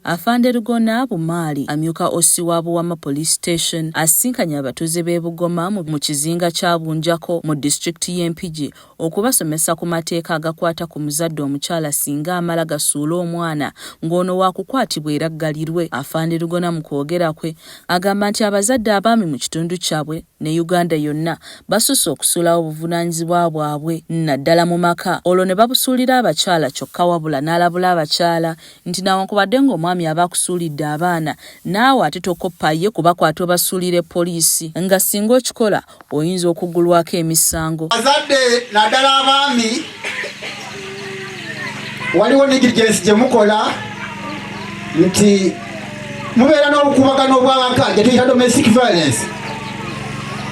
Afande Rugona Bumaali amyuka OC wa Buwama Police Station asisinkanye abatuuze b'e Bugoma mu kizinga kya Bunjako mu disitulikiti y'e Mpigi okubasomesa ku mateeka agakwata ku muzadde omukyala singa amala gasuula omwana ng'ono waakukwatibwa era aggalirwe. Afande Rugona mu kwogera kwe agamba nti abazadde abaami mu kitundu kyabwe ne Uganda yonna basusse okusuulawo obuvunaanyizibwa bwabwe naddala mu maka olwo ne babusuulira abakyala kyokka wabula n'alabula abakyala nti nawankubadde ng'omwami aba akusuulidde abaana naawe ate tokoppa ye kubakwata obasuulire poliisi nga singa okikola oyinza okuggulwako emisango. Abazadde naddala abaami waliwo negligence gye mukola nti mubeera n'obukubagano obwawaka gye tuyita domestic violence,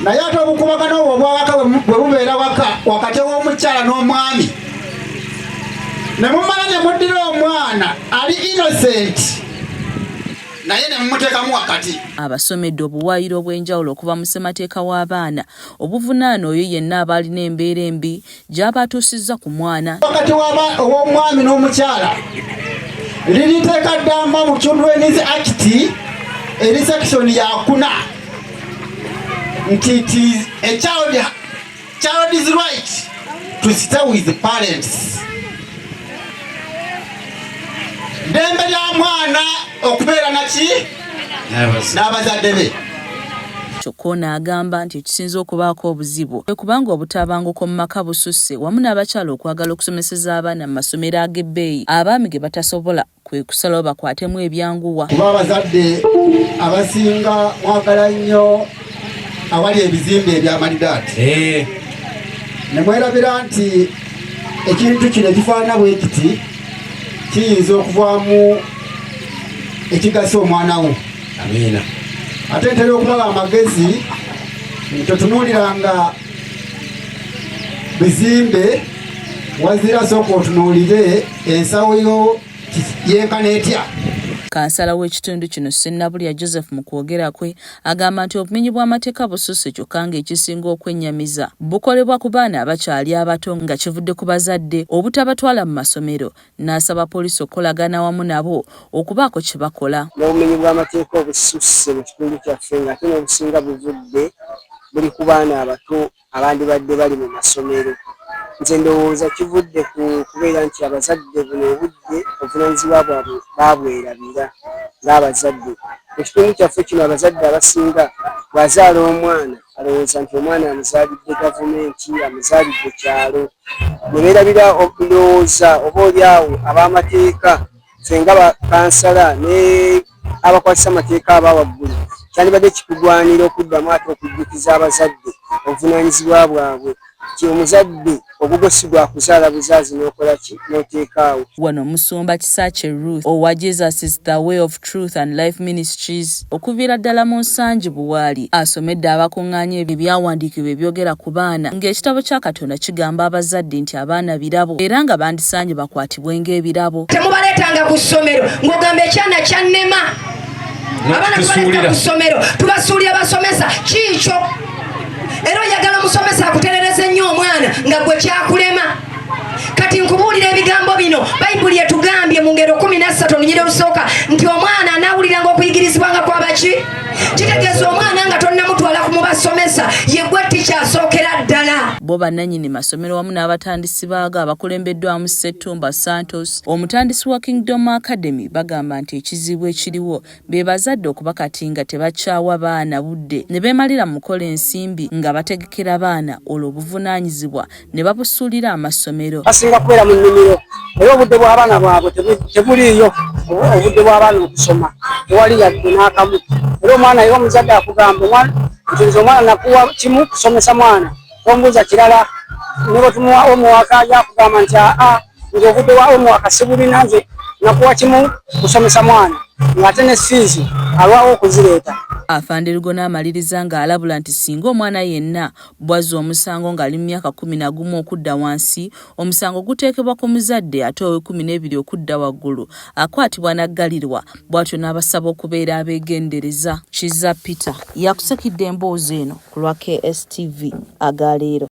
naye ate obukubagano obwo obwawaka bwe bubeera waka wakati w'omukyala n'omwami ne mumala ne muddira omwana ali innocent naye ne mumuteekamu wakati. Abasomedde obuwaayiro obw'enjawulo okuva mu ssemateeka w'abaana obuvunaana oyo yenna aba alina embeera embi gy'aba atuusizza ku mwana. Wakati ow'omwami n'omukyala liri teeka ddamba mu Children's Act eri section ya 4 nti it is a child's right to stay with parents. Ddembe lya mwana okubeera naki n'abazadde be. Kyokka ono agamba nti ekisinza okubaako obuzibu kwe kubanga obutabanguko mu maka bususse wamu n'abakyala okwagala okusomeseza abaana mu masomero ag'ebbeeyi abaami ge batasobola kwe kusalawo bakwatemu ebyanguwa. Kuba abazadde abasinga mwagala nnyo awali ebizimbe ebyamalidaati ne mwerabira nti ekintu kino ekifaanana bwe kiti kiyinza okuvaamu ekigasa omwana wo. Amiina. Ate ntera okubawa amagezi nti totunuuliranga bizimbe, wazira sooka otunuulire ensawo yo yenkana etya. Kansala w'ekitundu kino Ssennabulya Joseph mu kwogera kwe agamba nti obumenyi bw'amateeka bususse kyokka ng'ekisinga okwennyamiza bukolebwa ku baana abakyali abato nga kivudde ku bazadde obutabatwala mu masomero n'asaba poliisi okukolagana wamu nabo okubaako kye bakola. N'obumenyi bw'amateeka obususse mu kitundu kyaffe ng'ate n'obusinga buvudde buli ku baana abato abandibadde bali mu masomero. Nze ndowooza kivudde ku kubeera nti abazadde buno obudde obuvunaanyizibwa bwabwe baabwerabira ng'abazadde. Mu kitundu kyaffe kino abazadde abasinga bw'azaala omwana alowooza nti omwana amuzaalidde gavumenti, amuzaalidde kyalo. Ne beerabira ndowooza oba oli awo ab'amateeka ffe nga bakansala ne abakwasisa amateeka aba waggulu kyandibadde kikugwanira okuddamu ate okujjukiza abazadde obuvunaanyizibwa bwabwe nti omuzadde ogugwo si gwa kuzaala buzaazi n'okola ki n'oteekaawo. Wano Omusumba Kisaakye Ruth owa Jesus is the Way of Truth and Life Ministries okuviira ddala mu Nsangi Buwaali asomedde abakungaanya ebyawandiikibwa ebyogera ku baana ng'ekitabo kya Katonda kigamba abazadde nti abaana birabo era nga bandisaanye bakwatibwe ng'ebirabo. Temubaleetanga ku ssomero ng'ogamba ekyana kyannema. Abaana tubaleeta ku ssomero tubasuulira basomesa kiikyo, era oyagala omusomesa akuterereza ennyo omwana nga gwe kyakulema. Kati nkubuulira ebigambo bino Bayibuli etugambye mu ngero 13 olunyiriri olusooka nti omwana anaawuliranga okuyigirizibwanga kwabaki. Kitegeeza omwana nga tonnamutwala ku mubasomesa ye gwe tikyasookera ddala. Bo bannannyini masomero wamu n'abatandisi baago abakulembeddwamu Ssettumba Santos omutandisi wa Kingdom Academy bagamba nti ekizibu ekiriwo be bazadde okuba kati nga tebakyawa baana budde ne beemalira mu kukola ensimbi nga bategekera baana olwo obuvunaanyizibwa ne babusuulira amasomero. Basinga kubeera mu nnimiro era obudde bw'abaana bwabwe tebuliiyo, obudde bw'abaana okusoma tewali yadde n'akamu. Era omwana era omuzadde akugamba nti nze omwana nakuwa kimu kusomesa mwana tombuuza kirala, ne bwe tumuwa omuwaka ajja akugamba nti aa nze obudde bwa omuwaka sibulina, nze nakuwa kimu kusomesa mwana, ng'ate ne fiizi alwawo okuzireeta. Afande Rugona amaliriza ng'alabula nti singa omwana yenna bw'azza omusango ng'ali mu myaka 11 okudda wansi, omusango guteekebwa ku muzadde ate ow'ekkumi n'ebiri okudda waggulu akwatibwa n'aggalirwa, bw'atyo n'abasaba okubeera abeegendereza. Kizza Peter yakusekidde emboozi eno ku lwa KSTV agaleero.